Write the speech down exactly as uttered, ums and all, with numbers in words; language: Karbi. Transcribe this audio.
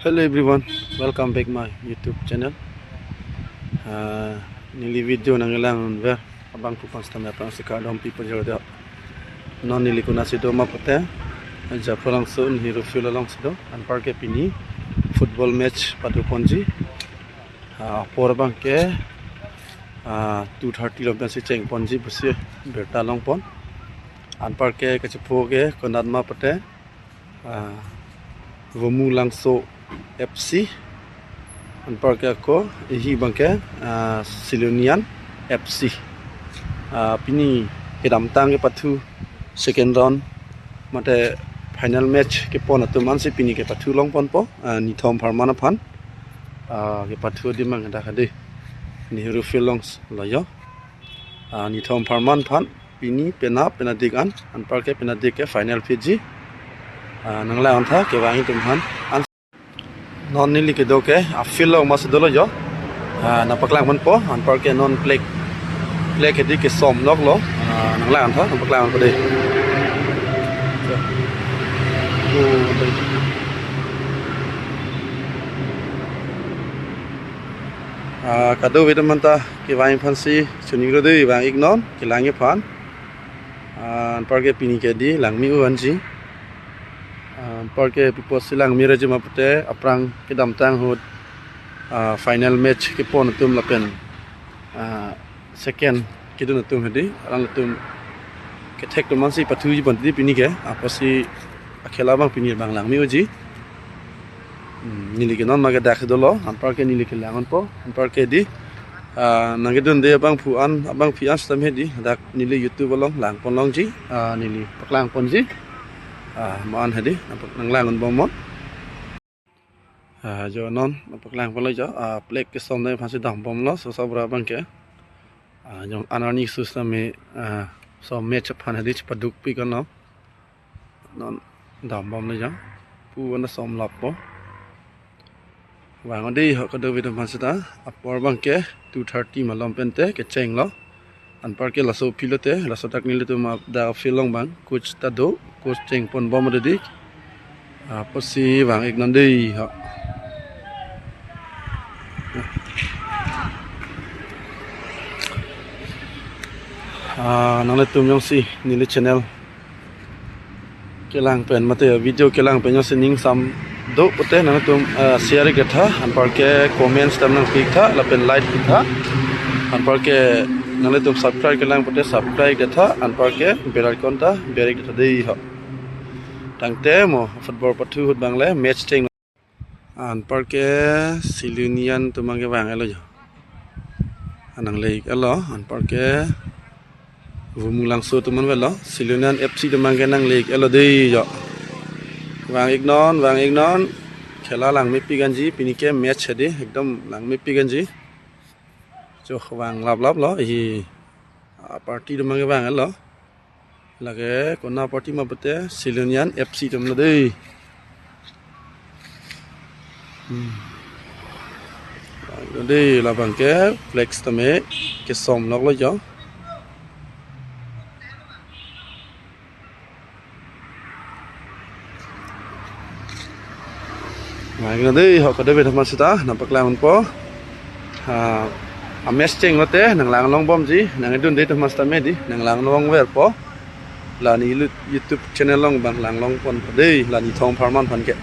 Hello everyone, welcome back my YouTube channel. Ah, neli video nangkelang ver abangphu aphan sitame aphrangsi kardom pi pajor do. Non neli konatsi do ma pute, Jaipur alongsi Nehru Field alongsi do. Anparke pini football match pado ponji. Ah, apor abangke, ah, two thirty lo pensi cheng ponji pusi birta long pon. Anparke kachepo ke konat ma pute, ah, Vomulangso F C. Anparke ako ihi abangke, ah, Silonijan F C. Ah, pini kedamtang kepathu second round mate final match kepon atum ansi pini kepathu long ponpo, ah, nithom pharman aphan. Ah, kepathu adim abang dak hadi Nehru Field alongsi lo jo. Ah, nithom pharman aphan pini penap penadik an, anparke penadik ke final piji. Ah, nanglang-ontha kevang atum aphan. An non neli kedo ke a-field along masi dolo jo. Ah, nangpaklang ponpo, anparke non flag, flag hedi kesom noklo. Ah, nanglang-ontha, nangpaklang ponpo dei. Ah, kadokave atum aphanta kevang aphansi choningri dei, vang iknon, kelang aphan. Ah, anparke pini ke di langme-o anji. Ah, anparke pi apotsi langme-o ji ma pute aphrang kedamtang ahut, ah, final match kepon atum lapen, ah, second kedun atum hedi, alanglitum kethek atum ansi pathuji pon di pini ke, apotsi akhela abang pini abang langme-o ji. Hmm, neli ke non ma ke dak dolo, anparke neli kelang ponpo, anparke di, ah, nangkedunde abangphu an, abangpi an sitame hedi, dak neli YouTube along lang pon longji, ah, neli paklang ponji, ah, ma-an hedi, nanglang-onbom non. Ah, jo non, nangpaklang ponlo jo, ah, flag kesom dam aphansi dambomlo, so sabra abangke. Ah, jong anarni sus nami, ah, so match aphan hedi chepadukpik anlo. Non dambomlo jo. Pu anda som lappo. Vang dei ho kadokave atum aphan seta. Apor abangke two thirty malom pente kechenglo. Anparke laso field lote, laso dak nelitum dak field along abang coach ta do, coach cheng ponbom dei. Apotsi vang iknon dei ho. Ah, nanglitum jongsi neli channel kelang pen mate video kelang pen jongsi ning sam do pute nanglitum, ah, share ik tha, anparke comment sitame nangpi tha, lapen like pi tha, anparke nanglitum subscribe kelang pute subscribe ik tha, anparke bell icon ta ber ik tha dei ho. Tangte mo football pathu ahut abang le match cheng. Anparke Silonijan atum abangke vang-etlo jo. Anang le-iklo, anparke Vomulangso atum an avelo, Silonijan F C atum abangke nang le-iklo dei jo. Vang iknon, vang iknon. Khela langmepik anji, pini ke match hedi, ekdom langmepik anji. Jo vang laplaplo, hi, ah, party atum abangke vang-etlo. Lake konat party ma pute Silonijan F C atumlo dei. Hmm. Dei labangke flag sitame kesom noklo jo. Vang iknon dei ho kadokave atum aphan seta nangpaklang ponpo. Ha, a-match cheng lote nanglang longbomji, nangkedunde atum aphan sitame di nanglang longverpo. La neli YouTube channel along abang lang long ponpo dei, la nithom pharman aphan ke.